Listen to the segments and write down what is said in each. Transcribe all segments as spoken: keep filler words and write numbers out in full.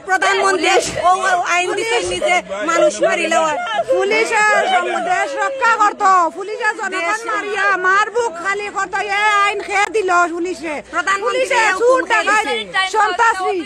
প্রধানমন্ত্রী ও, ও আইন দিছে নিজে মানুষ মারিলে হয়। পুলিশে দেশ রক্ষা করতো, পুলিশে জনগণ মারিয়া মার বুক খালি করতো, এ আইন কে দিল পুলিশে? প্রধানমন্ত্রী পুলিশে চুর ডাকাইত সন্ত্রাসী।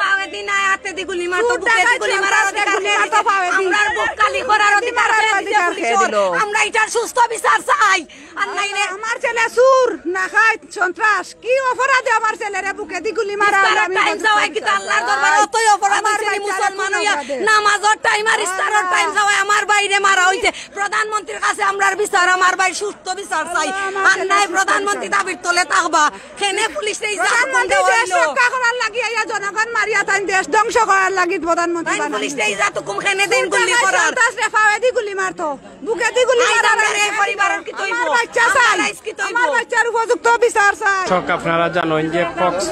পাওয়ে দি না, আতে দি গুলি মারতো, চুর বুকে দি ডাকাইত গুলি মারার সন্ত্রাসী অধিকার গুলি কে মারতো দিছে? পাওয়ে দি। আমরার বুক খালি করার অধিকার কে দিছে পুলিশে? অধিকার কে দিল? আমরা এটার সুস্থ বিচার চাই। আর নাইলে আমার ছেলে চুর, ডাকাইত, সন্ত্রাস, কি অপরাধে আমার ছেলেরে বুকে দি গুলি মারা হলো? আমি টাইম বুঝতে চাওয়াই কি পারছি না। আল্লাহর দরবারে অতই অপরাধ আমার হইছে নি? বাচ্চারে মুসলমান হইয়া নামাজর টাইম আর ইফতারর টাইম চাওয়াই আমার ভাইরে মারা হইছে। প্রধানমন্ত্রীর কাছে আমরার বিচার, আমার ভাই সুস্থ বিচার চাই। আর নাই প্রধানমন্ত্রী দাবির তলে থাকবা। কেনে পুলিশরে ইজাত হুকুম দেওয়া হইলো? রক্ষা করার লাগি আইয়া জনগণ মারিয়া তাইন দেশ ধ্বংস করার লাগি প্রধানমন্ত্রী তাইন বানাইছে। পুলিশরে ইজাত হুকুম কেনে দেন গুলি করার? সন্ত্রাসরে পাওয়ে দি গুলি মারতো। বুকে দি গুলি আইজ মারা আমরা হইছে। এই পরিবারের কিতা অইবো? আমার বাচ্চা চাই। আমার বাচ্চার উপযুক্ত বিচার চাই। দর্শক, আপনারা জানেন যে কক্স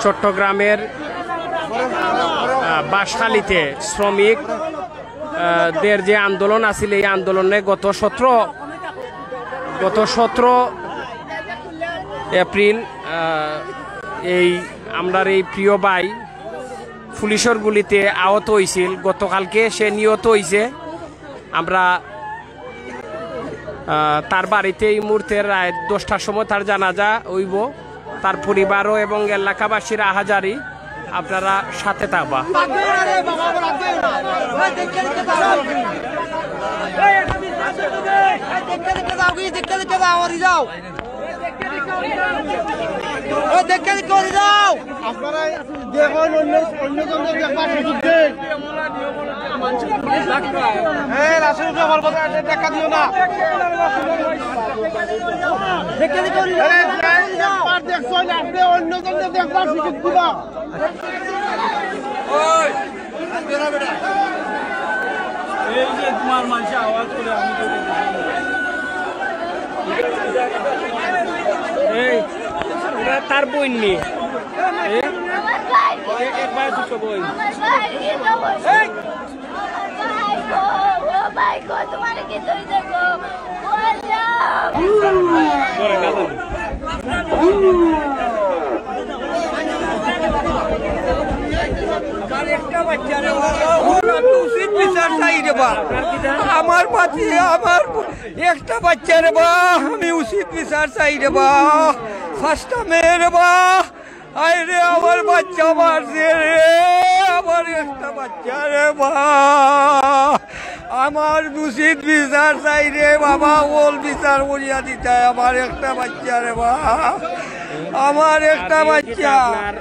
চট্টগ্রামের, আহ, বাঁশখালীতে শ্রমিক, আহ, দের যে আন্দোলন আছিল, এই আন্দোলনে গত সতেরো, গত সতেরো এপ্রিল, আহ, এই আমরার এই প্রিয় ভাই পুলিশের গুলিতে আহত হইছিল। গতকালকে সে নিহত হইছে। আমরা, আহ, তার বাড়িতে এই মুহূর্তে রাত দশটার সময় তার জানাজা হইব। তার পরিবারও এবং এলাকাবাসীর আহাজারি আপনারা সাথে থাকবা। আপনারা দেখুন, অন্য, অন্যজনদের দেখবার সুযোগ দেন। এই রাসেল উঠে বলবো, দেখা দিও না। আরে, একবার দেখছো না, আপনি অন্যজনদের দেখবার সুযোগ দিবা। এই যে তোমার মানুষে আওয়াজ করে, আমি তো এই, ওরা তার বইন নি। এ? আমার ভাই কি এ-, একবার দুটো বইন। আমার ভাই কি খবর? এই! আমার ভাই গো, ও ভাই গো, তোমার কি তুই দেখো? ও আল্লাহ! আমার একটা বাচ্চা রে বা, ওর আমি উচিত বিচার চাই রে বা। আমার বাচ্চা, আমার একটা বাচ্চা রে বা, আমি উচিত বিচার চাই রে বা। পাঁচটা মেয়ে রে বা, আয় রে, আমার বাচ্চা মারছে রে, আমার একটা বাচ্চা রে বা, আমার উচিত বিচার চাই রে বাবা, ওল বিচার করিয়া দিতায় আমার একটা বাচ্চা রে বা, আমার একটা আর এই যে বাচ্চা। আপনার,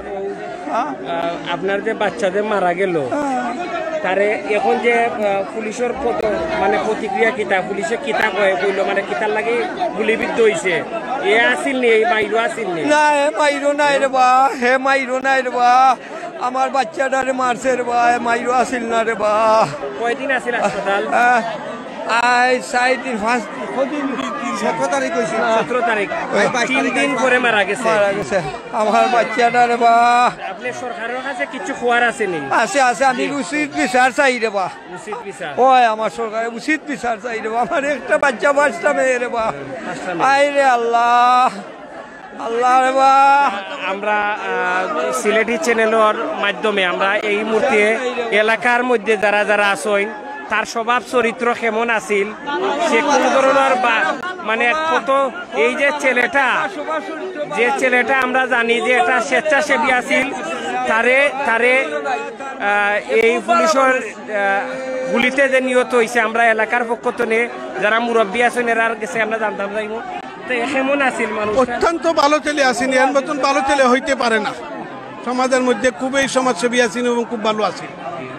হ্যাঁ? আহ, আপনার যে বাচ্চা যে মারা গেল, হ্যাঁ। তারে এখন যে, আহ, পুলিশের কত, মানে, প্রতিক্রিয়া কিতা, পুলিশে কিতা কয়, কইলো, মানে, কিতার লাগি গুলিবিদ্ধ হইছে, এ আছিল নি, এই মাইরো আছিল নি? না, হে মাইরো নাই রে বা, হে মাইরো নাই রে বা। আমার বাচ্চাটারে মারছে রে বা, হে মাইরো আছিল না রে বা। কয়দিন আছিল হাসপাতাল? আহ, আই চার দিন, পাঁচ দিন, কদিন? সতেরো তারিখ হইছে। সতেরো তারিখ। ওই বাইশ তিন তারিখ দিন আইছে। পরে মারা গেছে। মারা গেছে। আমার বাচ্চাটা রে বা। আপনি সরকারের কাছে কিছু খোয়ার আছে নি? আছে, আছে, আমি জি। উচিত বিচার চাই রে বা। উচিত বিচার। ওই আমার সরকারে উচিত বিচার চাই রে বা। আমার একটা বাচ্চা, পাঁচটা মেয়ে রে বা। পাঁচটা মেয়ে। আয় রে আল্লাহ, আল্লাহ রে বা। আমরা, আহ, সিলেটি চ্যানেলের মাধ্যমে আমরা এই মুহূর্তে এলাকার মধ্যে যারা যারা আছইন, তার স্বভাব চরিত্র কেমন আছিল, সে কোন ধরনের বা-, মানে, কত, এই যে ছেলেটা, যে ছেলেটা আমরা জানি যে এটা স্বেচ্ছাসেবী আছিল, তারে, তারে, আহ, এই পুলিশের, আহ, গুলিতে যে নিহত হইছে, আমরা এলাকার পক্ষ থেকে যারা মুরব্বী আছেন, এরার গেছে আমরা জানতাম চাইবো। তো কেমন আছিল মানুষটা? অত্যন্ত ভালো ছেলে আছিল, এর মতন ভালো ছেলে হইতে পারে না। সমাজের মধ্যে খুবই সমাজসেবী আছিল এবং খুব ভালো আছিল,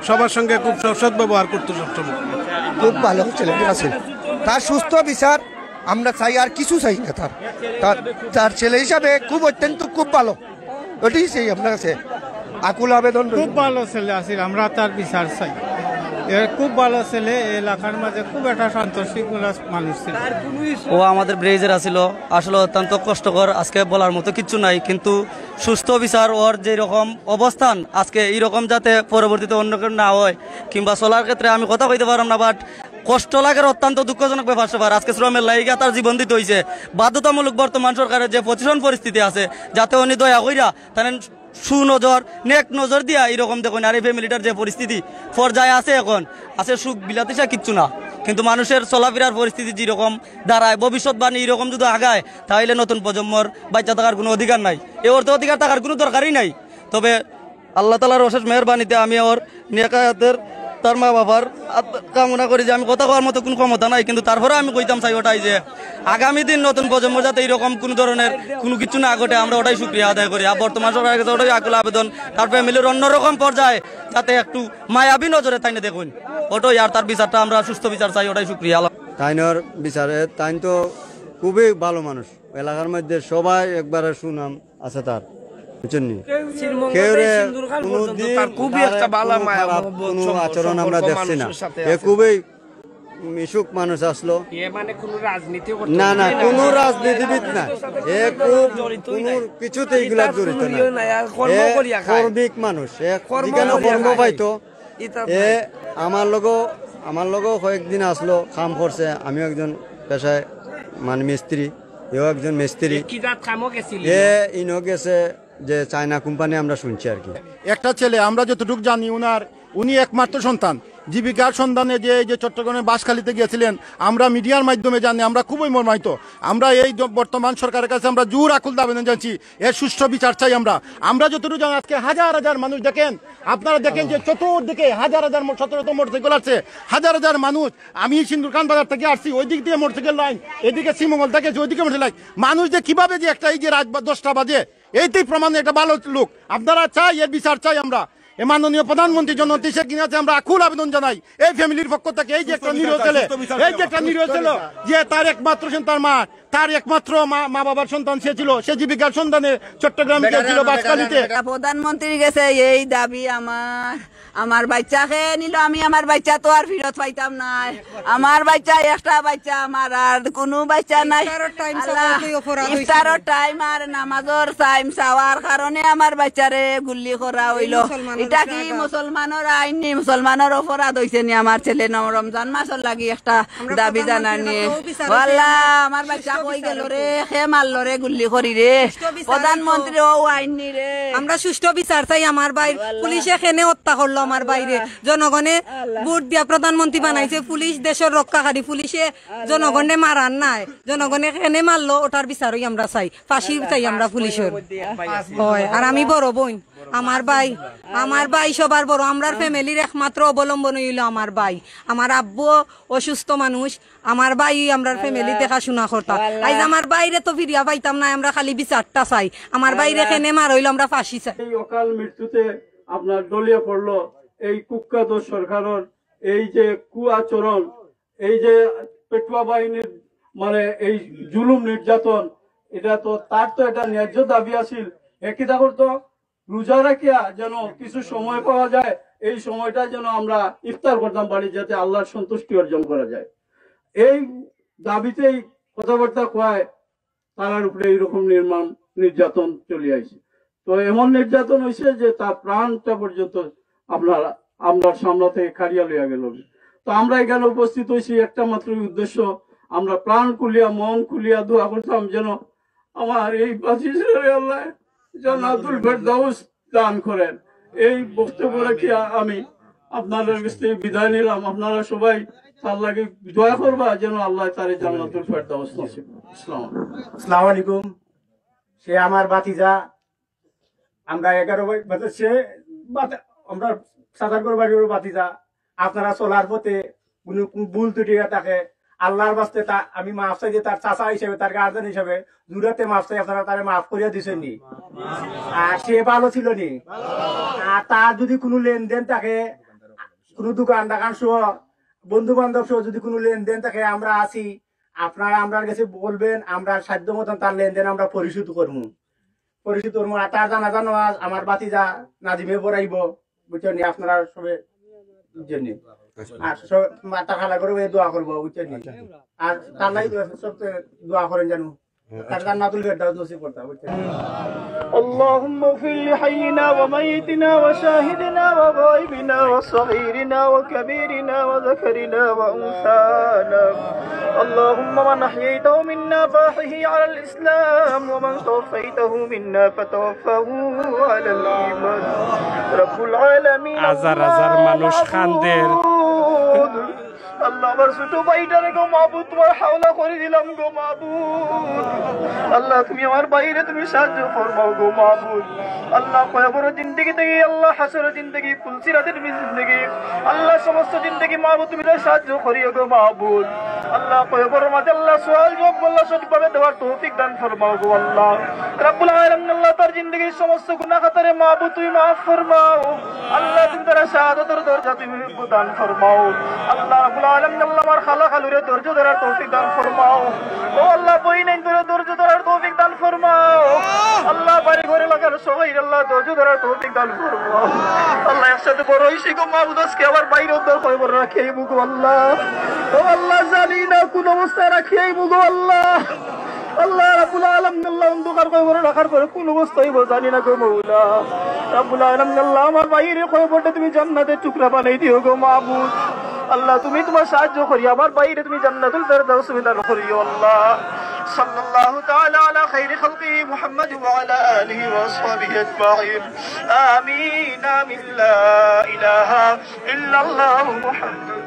সবার সঙ্গে খুব স-, সদ্ব্যবহার করতো সবসময়। খুব ভালো ছেলে আছিল। তার সুস্থ বিচার আমরা চাই, আর কিছু চাই না। তার, তার, তার ছেলে হিসাবে খুব, অত্যন্ত খুব ভালো। ওটাই চাই আপনার কাছে আকুল আবেদন রইল। খুব ভালো ছেলে আছিল, আমরা তার বিচার চাই। এ খুব ভালো ছেলে, এই এলাকার মাঝে খুব একটা শান্ত শৃঙ্খলা মানুষ ছিল। ও আমাদের ব্রিজের আছিল, আসলে অত্যন্ত কষ্টকর, আজকে বলার মতো কিচ্ছু নাই, কিন্তু সুস্থ বিচার, ওর যেরকম অবস্থান আজকে এইরকম যাতে পরবর্তীতে অন্য কেউ না হয়, কিংবা চলার ক্ষেত্রে আমি কথা কইতে পারলাম না, বাট কষ্ট লাগে, অত্যন্ত দুঃখজনক ব্যাপার স্যাপার। আজকে শ্রমের লাগি তার জীবন দিতে হইছে, বাধ্যতামূলক বর্তমান সরকারের যে প্রতিষ্ঠান পরিস্থিতি আছে, যাতে উনি দয়া কইরা তাহলে সুনজর, নেক নজর দিয়া এরকম দেখইন। আর এই ফ্যামিলিটার যে পরিস্থিতি পর্যায়ে আছে এখন, আছে সুখ বিলাতিসা কিচ্ছু না, কিন্তু মানুষের চলাফেরার পরিস্থিতি যেরকম দাঁড়ায়, ভবিষ্যৎবাণী এরকম যদি আগায়, তাহলে নতুন প্রজন্মর বাচ্চা থাকার কোনো অধিকার নাই, এ অর্থে অধিকার থাকার কোনো দরকারই নাই। তবে আল্লাহ তালার অশেষ মেহেরবানিতে আমি ওর নেকায়াতের, তার মা বাবার আত-, কামনা করি যে আমি কথা কওয়ার মতো কোনো ক্ষমতা নাই, কিন্তু তারপরে আমি কইতাম চাই ওটাই যে আগামী দিন নতুন প্রজন্ম যাতে এরকম কোনো ধরনের কোনো কিছু না ঘটে, আমরা ওটাই শুক্রিয়া আদায় করি। আর বর্তমান সরকারের কাছে ওটাই আকুল আবেদন, তার ফ্যামিলির অন্যরকম পর্যায়ে যাতে একটু মায়াবী নজরে তাইনে দেখইন, ওটাই। আর তার বিচারটা আমরা সুস্থ বিচার চাই, ওটাই শুক্রিয়া। আল্লাহ তাইনর বিচারে তাইন তো খুবই ভালো মানুষ, এলাকার মধ্যে সবাই একবারে সুনাম আছে তার, বুঝছেন নি? শ্রীমঙ্গল কেউরে সিন্দুর খান কোনো পর্যন্ত দিন তার খুবই তার একটা ভালো কোনো মায়া খারাপ মহব্বত কোনো সম্পর্ক আচরণ আমরা দেখছি না। মানুষের সাথে এ আছে। খুবই মিশুক মানুষ আসলো। এ মানে কোনো রাজনীতি করতে না, না, নাই। কোনো রাজনীতিবিদ না। এ খুব জড়িতই কোনো নাই। কিছুতে এগুলা ইতার জড়িত কোনো না। ইয়ে নাই, আর কর্ম এ করিয়া খায়। কর্মিক মানুষ, এ কর্ম যেখানে করিয়া কর্ম খায়। পাইতো। ইতার এ নাই। আমার লগও, আমার লগও কয়েকদিন আসলো, কাম করছে। আমিও একজন পেশায় মানে মিস্ত্রি, এও একজন মিস্ত্রি। এ কি জাত কামও গেছিল? এ ইনো গেছে যে চায়না কোম্পানি আমরা শুনছি আর কি। একটা ছেলে, আমরা যতটুকু জানি, উনার, উনি একমাত্র সন্তান। জীবিকার সন্ধানে যে এই যে চট্টগ্রামে বাঁশখালীতে গিয়েছিলেন, আমরা মিডিয়ার মাধ্যমে জানি, আমরা খুবই মর্মাহত। আমরা এই দ-, বর্তমান সরকারের কাছে আমরা জোর আকুল আবেদন জানাচ্ছি, এর সুষ্ঠু বিচার চাই আমরা। আমরা যতটুকু জানি, আজকে হাজার হাজার মানুষ দেখেন, আপনারা দেখেন যে চতুর্দিকে হাজার হাজার মো-, শত শত মোটরসাইকেল আছে, হাজার হাজার মানুষ। আমি সিন্দুরকান বাজার থেকে আসছি, ওই দিক দিয়ে মোটরসাইকেল লাইন, এদিকে শ্রীমঙ্গল থেকে এসে ওইদিকে মোটরসাইকেল লাইন। মানুষ যে কিভাবে যে একটা এই যে রাত বা-, দশটা বাজে, এইটাই প্রমাণ একটা ভালো লোক। আপনারা চাই, এর বিচার চাই আমরা। এ মাননীয় প্রধানমন্ত্রী জননেত্রী শেখ হাসিনার কাছে আমরা আকুল আবেদন জানাই এই ফ্যামিলির পক্ষ থেকে, এই যে একটা নিরীহ ছেলে, এই যে একটা নিরীহ ছেলে, যে তার একমাত্র সন্তান মা, তার একমাত্র মা, মা বাবার সন্তান সে ছিল, সে জীবিকার সন্ধানে চট্টগ্রাম গিয়েছিল বাঁশখালীতে। প্রধানমন্ত্রীর গেছে এই দাবি আমার, আমার বাচ্চা খেয়ে নিল, আমি আমার বাচ্চা তো আর ফিরত পাইতাম না। আমার বাচ্চা একটা বাচ্চা আমার, আর কোনো বাচ্চা নাই। ইফতারর টাইম আল্লাহ, চাওয়ার তো অপরাধ হইছে। ইফতারর টাইম আর নামাজর টাইম চাওয়ার কারণে আমার বাচ্চারে গুল্লি করা হইল। মুসলমানর এটা কি আঘাত। মুসলমানর আইন নি? মুসলমানর অপরাধ হইছে নি? আমার ছেলে ন-, রমজান মাসর লাগি একটা আমরা দাবি জানার প্রধানমন্ত্রীর নিয়ে। কাছেও বিচার হইছে। আল্লাহ, আমার বাচ্চা কই গেল রে? কে মারল রে গুল্লি করি রে? সুষ্ঠু বিচার হইতো। প্রধানমন্ত্রী ও আইন নি রে। আমরা সুষ্ঠু বিচার চাই আমার ভাইর। আল্লাহ। পুলিশে কেনে হত্যা করলো আমার ভাইরে? আল্লাহ। জনগণে আল্লাহ। ভোট দিয়া প্রধানমন্ত্রী বানাইছে, পুলিশ দেশের রক্ষাকারী, পুলিশে আল্লাহ। জনগণে মারার নাই, জনগণে কেনে মারলো ওটার বিচারই আমরা চাই, ফাঁসি চাই আমরা পুলিশের। হয়, আর আমি বড় বোন, আমার ভাই, আমার ভাই সবার বড়, আমরার ফ্যামিলির একমাত্র অবলম্বন হইল আমার ভাই। আমার আব্বু অসুস্থ মানুষ, আমার ভাই আমরার ফ্যামিলি দেখাশোনা করতা। আল্লাহ। আইজ আমার ভাইরে তো ফিরিয়া পাইতাম না, আমরা খালি বিচারটা চাই। আমার ভাইরে আল্লাহ। কেনে মার হইল, আমরা ফাঁসি চাই। এই অকাল মৃত্যুতে আপনার ঢলিয়া পড়লো এই কুখ্যাত সরকারের এই যে কুআচরণ, এই যে পেটুয়া বাহিনীর মানে এই জুলুম নির্যাতন, এটা তো তার তো এটা ন্যায্য দাবি আছিল। একই তা করতো রোজা রাখিয়া যেন কিছু সময় পাওয়া যায়, এই সময়টা যেন আমরা ইফতার করতাম পারি, যাতে আল্লাহর সন্তুষ্টি অর্জন করা যায়। এই দাবিতেই কথাবার্তা কয় তারার উপরে এইরকম নির্মম নির্যাতন চলে আইছে। তো এমন নির্যাতন হইছে যে তার প্রাণটা পর্যন্ত আপনার, আমরা সামনা থেকে কাড়িয়া লইয়া গেল। তো আমরা এখানে উপস্থিত হইছি একটা মাত্রই উদ্দেশ্য, আমরা প্রাণ খুলিয়া, মন খুলিয়া দোয়া করতাম যেন আমার এই বাসি ছেলেরে আল্লাহ জান্নাতুল ফেরদাউস দান করেন। এই বক্তব্য রাখিয়া আমি আপনাদের কাছ থেকে বিদায় নিলাম। আপনারা সবাই তার লাগি দোয়া করবা যেন আল্লাহ তারে জান্নাতুল ফেরদাউস নসিব। আসসালামু আলাইকুম। আসসালামু আলাইকুম। সে আমার ভাতিজা, আমরা এগারো ভাই, মানে সে বাত-, আমরা সাতার করে বাড়ির ভাতিজা। আপনারা চলার পথে কোনো, কোনো ভুল ত্রুটি হয়ে থাকে, আল্লাহর বাস্তে তা আমি মাফ চাই যে তার চাচা হিসেবে, তার গার্জেন হিসেবে জুরাতে মাফ চাই, আপনারা তারে মাফ করিয়া দিছেন নি? আর সে ভালো ছিল নি? আর তার যদি কোনো লেনদেন থাকে, কোনো দোকান দোকান সহ, বন্ধু বান্ধব সহ যদি কোনো লেনদেন থাকে, আমরা আছি, আপনারা আমরার কাছে বলবেন, আমরা সাধ্য মতন তার লেনদেন আমরা পরিশোধ করবো, পরিশোধ করবো। আর তার জানাজা নামাজ আমার ভাতিজা নাজিমে পড়াইবো, বুঝছেন নি? আপনারা সবে বুঝছেন নি? আর সব মাথা খালা করে ওই দোয়া করবো, বুঝছেন নি? আর তার লাগি সবচেয়ে দোয়া করেন যেন। তার জান্নাতুল ফেরদাউস নসিব করতা, বুঝছেন? اللهم اغفر لحينا وميتنا وشاهدنا وغائبنا وصغيرنا وكبيرنا وذكرنا وأنثانا. اللهم من أحييته منا فأحيه على الإسلام ومن توفيته منا فتوفه على الإيمان. رب العالمين. হাজার হাজার মানুষ কান্দের। আল্লাহ, আমার ছোট ভাইটারে গো মাবুদ, তোমার হাওলা করি দিলাম গো মাবুদ। আল্লাহ, তুমি আমার ভাইরে তুমি সাহায্য ফরমাও গো মাবুদ। আল্লাহ, কবরর জিন্দেগি থাকি, আল্লাহ, হাশরর জিন্দেগি, পুলসিরাতের জিন্দেগি, আল্লাহ, সমস্ত জিন্দেগি মাবুদ তুমি তার সাহায্য করিও গো মাবুদ। আল্লাহ, কবরর মাঝে আল্লাহ, সওয়াল জওয়াব আল্লাহ, সঠিকভাবে দেওয়ার তৌফিক দান ফরমাও গো আল্লাহ। রাব্বুল আলামিন আল্লাহ, তার জিন্দেগির সমস্ত গুনাহ খাতারে মাবুদ তুমি মাফ ফরমাও। আল্লাহ, তুমি তারে শাহাদাতের দরজা তুমি দান ফরমাও। আল্লাহ রাব্বুল আলামিন আল্লাহ, আমার খালা খালুরে ধৈর্য ধরার তৌফিক দান ফরমাও। ও আল্লাহ, বইনাইনতরে ধৈর্য ধরার তৌফিক দান ফরমাও। আল্লাহ, বাড়ি ঘর এলাকার সবাইরে আল্লাহ, ধৈর্য ধরার তৌফিক দান ফরমাও। আল্লাহ, একসাথে বড় অইছি গো মাবুদ, আজকে আমার ভাইরে উদ্ধার কবরো রাখিয়া আইমু গো আল্লাহ। ও আল্লাহ, জানি না কোন অবস্থায় রাখিয়া আইমু গো আল্লাহ। আল্লাহ রাব্বুল আলামিন আল্লাহ, অন্ধকার কবরো রাখার পরে কোন অবস্থা অইবো জানি না গো মাওলা। রাব্বুল আলামিন আল্লাহ, আমার ভাইরে কবরটা তুমি জান্নাতের টুকরা বানাই দিও গো মাবুদ। আল্লাহ, তুমি তোমার সাহায্য করি আমার ভাইরে তুমি জান্নাতুল ফেরদাউস তুমি দান করিও আল্লাহ। صلى الله تعالى على خير خلقه محمد وعلى آله وأصحابه أجمعين. آمين، آمين. لا إله إلا الله محمد